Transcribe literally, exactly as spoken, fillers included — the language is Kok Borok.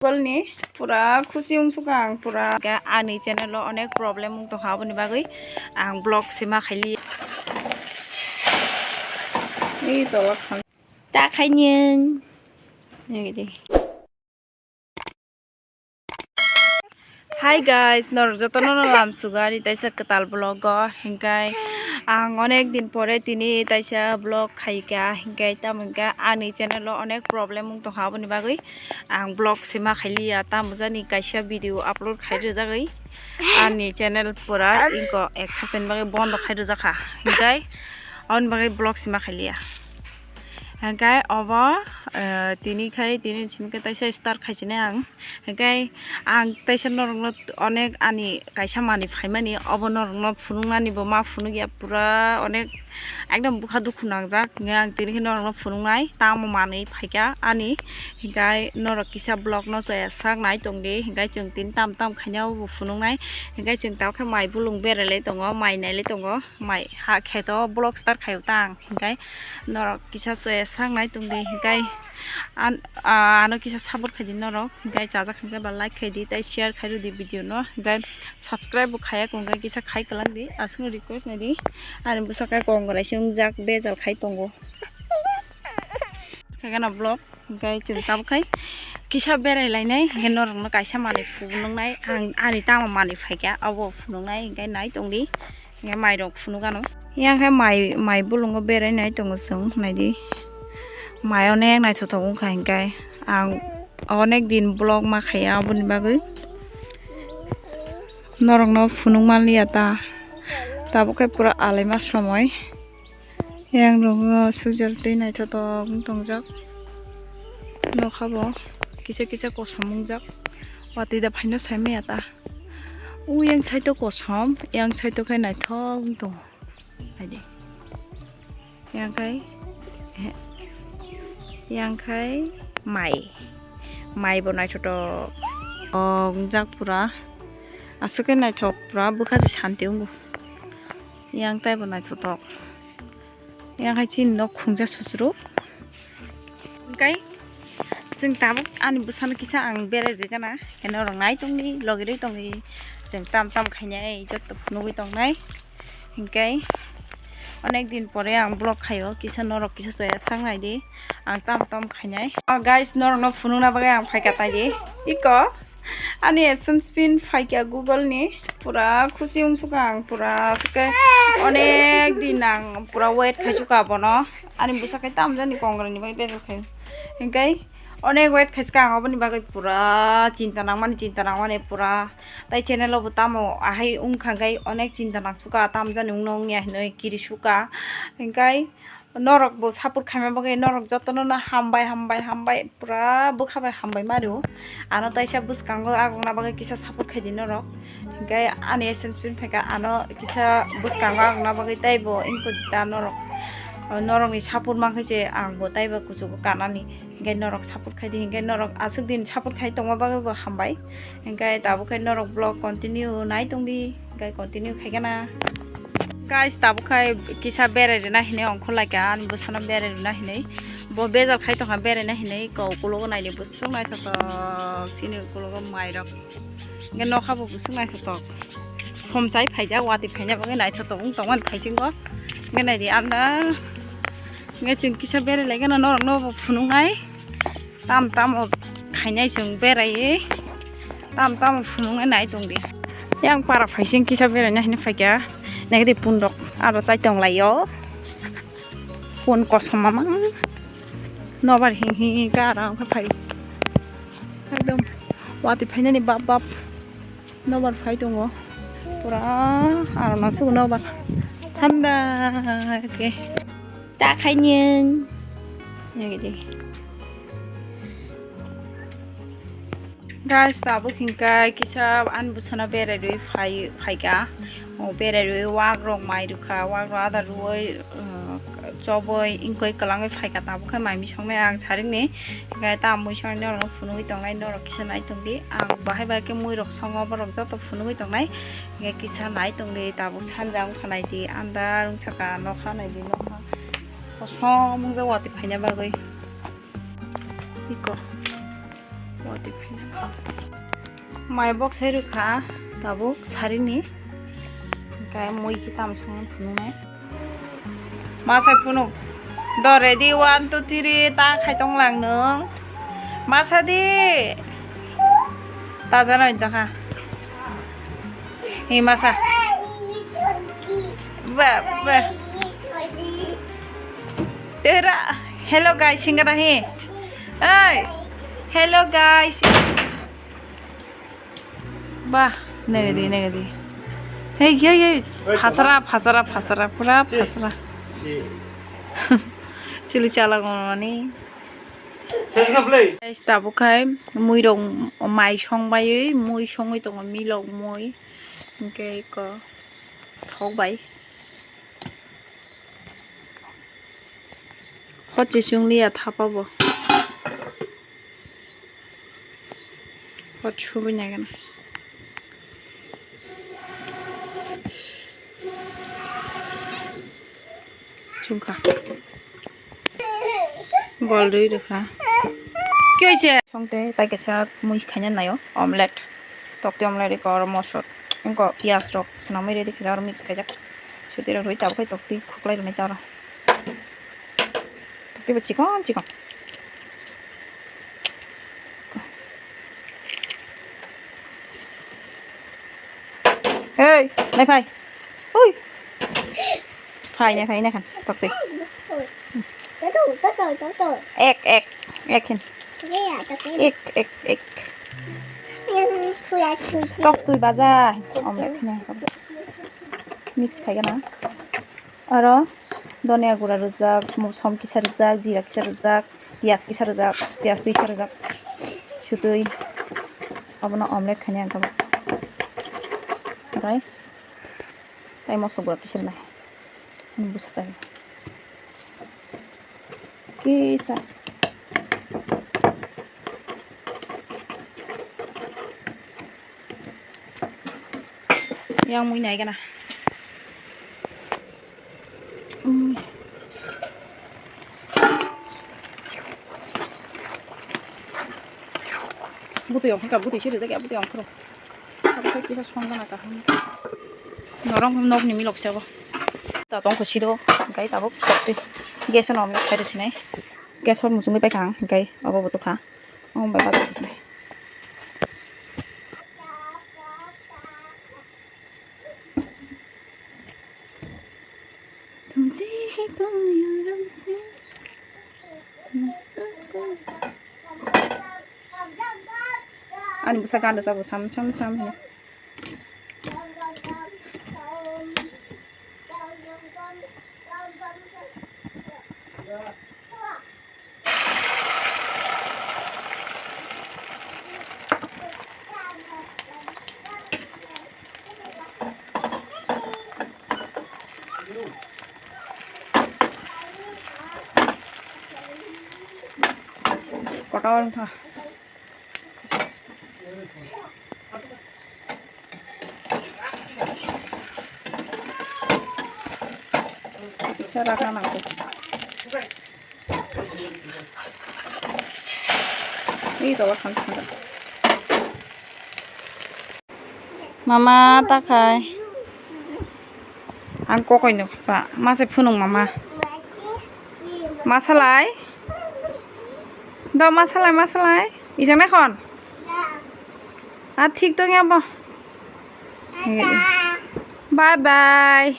Google ni pura khusi wng suka ang pura. Ani channel o onek problem wng tongkha, aboni bagwi ang vlog se ma khaili. Ei tola khan. Ta khainiyang. Nagidi. Hi guys, norok jotono no lam sugo ani taisa kwtal vlog o. Hinkai ang onek din pore tini taisa vlog khaika, hinkai tamo hinka ani channel o onek problem wng tongkha, aboni bagwi ang vlog se ma khailiya, tamo jani kaisa video upload khai rwjagwi ani channel pura ingko ek saptani bagwi bondo khai rwjakha, hinkai aboni bagwi vlog se ma khailiya. Hingke obo, eh, tini khai, tini simi khe taisa start khaisinai ang. Hingke ang taisa norokno onek ani kaisa manwi phaimani, obo norokno phunuknani bo ma phunukya, pura onek ekdom bwkha dukhu nangjak. Hingke ang tini khe norokno phunuknai, tamo manwi phaikha ani. Hingke norok kisa vlogno chaya sak nai tongdi, hingke chwng tini tam tam khaina obo phunuknai. Hingke chwng tabukhe mai bulung berai lai tongo, mai nai lai tongo. Mai ha kheto vlog start khaio ta ang, hinkai norok kisa se sak nai tongdi, hinkai an-, ah, ano kisa support khaidi norok, hinkai chajak hinkai ba like khaidi, tei share khai rwdi video no, hinkai subscribe bo khaya kung, hinkai kisa khai kwlangdi, aswk request naidi, ani bwswk khe congress wngjak bejal khai tongo. Khaikhe na vlog. Hingke chwng tabuk khai kisa berai lainai, hingke norokno kaisa manwi phunuknai, ang ani tamo manwi phaikha, abo phunuknai, hingke nai tongdi, hingke mairok phunuk ano. Yang khe mai, mai bulungo berai nai tongo chwng, naidi. Mai onek naithothok wngkha, hingke ang onek din vlog ma khaiya, aboni bagwi norokno phunuk manliya ta, tabuk khe pura alaima somoi. Yang rogo sujal tei naithotok wng tongjak. Nokha bo kisa kisa kosom wngjak. Watwi da phaino sai maya ta. U yang side o kosom, yang side o khai naithok wng tongo. Haidi. Yang khai, he, yang khai mai. Mai bo naithotok. O, wngjak pura. Aswk khe naithok pura bwkha se santi wngo. Yang taibo naithotok. Yang hai chini nok khungja susuru. Hingkai chwng tabuk ani bwsano kisa ang berai rwgana. Khe norok nai tongdi, logi rwi tongdi. Chwng tam tam khainai jotto phunugwi tongnai. Hingkai onek din pore ang vlog khaio. Kisa norok kisa soya sak naidi. Ang tam tam khainai. Oh guys, norokno phunukna bagwi ang phaikha taidi. Iko. Ani essence pin phaikha Google ni, pura khusi wng suka ang, pura suke onek din ang pura wait khai suka bono. Ani bwsa khai tam jani kongra ni bai bejak khai. Hingkai onek wait khai suka ang, oboni bagwi pura chinta nangmani, chinta nangmani pura. Tai channel o bo tamo ahai wngkha, hingkai onek chinta nang suka, tam jani wngno wngya hinwi kiri suka. Hingkai norok bo support khaima bagwi norok jotono no hambai, hambai, hambai, pura bwkha bai hambai ma rw. Ano taisa bwskango agongna bagwi kisa support khaidi norok. Hinkhe ani essence pin phaikha ano kisa bwskango agongna bagwi teibo wngkha da norok. Norokni support mankhe se ang bo teibo kuchugo kanani. Hinkhe norok support khaidi, hinkhe norok aswk din support khai tongma bagwi bo hambai. Hingke tabuk khe norok vlog continue nai tongdi, hingke continue khaikhe na. Guys, tabuk khai kisa berai rwna hinwi ongkhorlaikha, ani bwsano berai rwna hinwi. Bo bejal khai tongkha beraina hinwi, kok ukulogo naidi bwswk naithotok, chini ukulogo mairok. Hingke nokha bo bwswk naithotok. Somchai phaijak, watwi phaina bagwi naithotok wng tongmani phaisingo. Hingke naidi amda. Hingke chwng kisa berai laikha na norokno bo phunuknai. Tam tamo khainai chwng berai, tam tamo phunuknai nai tongdi. Yang para phaising kisa beraina hinwi phaikha, negative pun rok aro tai tonglaio. Pun kosom mamang. Nobar hing hing hing khe aro ang phai. Ekdom watwi phainani bap bap. Nobar phai tongo. Pura aro no sugo nobar. Thanda khe. Ta khainiyang. Yagidi. Guys, tabuk hingka kisa ani bwsano berai rwi phai, phaikha. O berai rwi wak rok mai rwkha, wak rok ada rwi, uh, chobwi ingkoi kwlangwi phaikha, tabuk khe mai misongnai ang saringni. Hingke ta mui songni norok phunugwi tongnai, norok kisa nai tongdi. Ang bahai bahai khe mui rok songo, borok joto phunugwi tongnai. Hingke kisa nai tongdi, tabuk sanja wngkha naidi, andar wngkha, nokha naidi, nokha kosom wngjak watwi phaina bagwi. Iko. Watwi phaina. Mai bok sai rwkha tabuk sarini. Hwnkhe mui khe tamo songno phunuknai. Ma sai phunuk. Do ready, one, two, three, ta khai tong lang nwng. Ma sa di. Ta jana hoi jakha. Hi ma sa. Ba, ba. Tera. Hello guys, singara hi. Hey. Hello guys. Bah, nege di, nege di. Hey, hey, hey. Phasra, phasra, phasra, pura phasra. Chuli chala gomani. Guys, tabuk khai mui rok mai song baiwi, mui songwi tongo milok mui. Hwnkhe eko thok bai. Hochi chungliya thapa bo. Hot subui nai gana. Chungkha. Bol rwi rwkha. Khe oise? Songte tai kaisa mui khaina naio, omelette. Tokti omelette eko oro mosor. Wngkha piyaj rok swnamwi ready khaijak, oro mix khaijak. Sutwi rok rwi tabuk khai tokti khuklai rwmai ta oro. Tokti bo chikon chikon. Hey, nai phai. Ui. Phai nai phai nai khan tokti. Ek, ek, ek hin. Ek, ek, ek. Tok twi baja. Omelette khna. Mix khai gana. Oro donia gura rwjak, mosom kisa rwjak, jira kisa rwjak, piyaj kisa rwjak, piyaj twisa rwjak. Sutwi obono omelette khainai ang tabuk. Orai tai moso gura kisa rwnai. Ani bwsa chai. Kisa. Yang mui nai gana. Ui. Bwtwi ongkha, bwtwi siri jakya, bwtwi ongkha. Abo khe kisa songana kaham. Norok nokni milok se abo. Ta tongkha siro, hwnkhe tabuk gas no omelette khai rw sinai. Gas o muchungwi paikha ang, hwnkhe abo bo tokha. Omo bai bajak sinai. Ani bwsa gana sabo sam sam sam hino. Kotor wngkha. Kisa rakna nangkuk. Ui, tola khan khan. Mama, ta khai. Ang kokoi no pa, ma se phunung mama. Ma salai? Do ma salai, ma salai? Ijang na khon? A thik tong ya bo. Bye bye.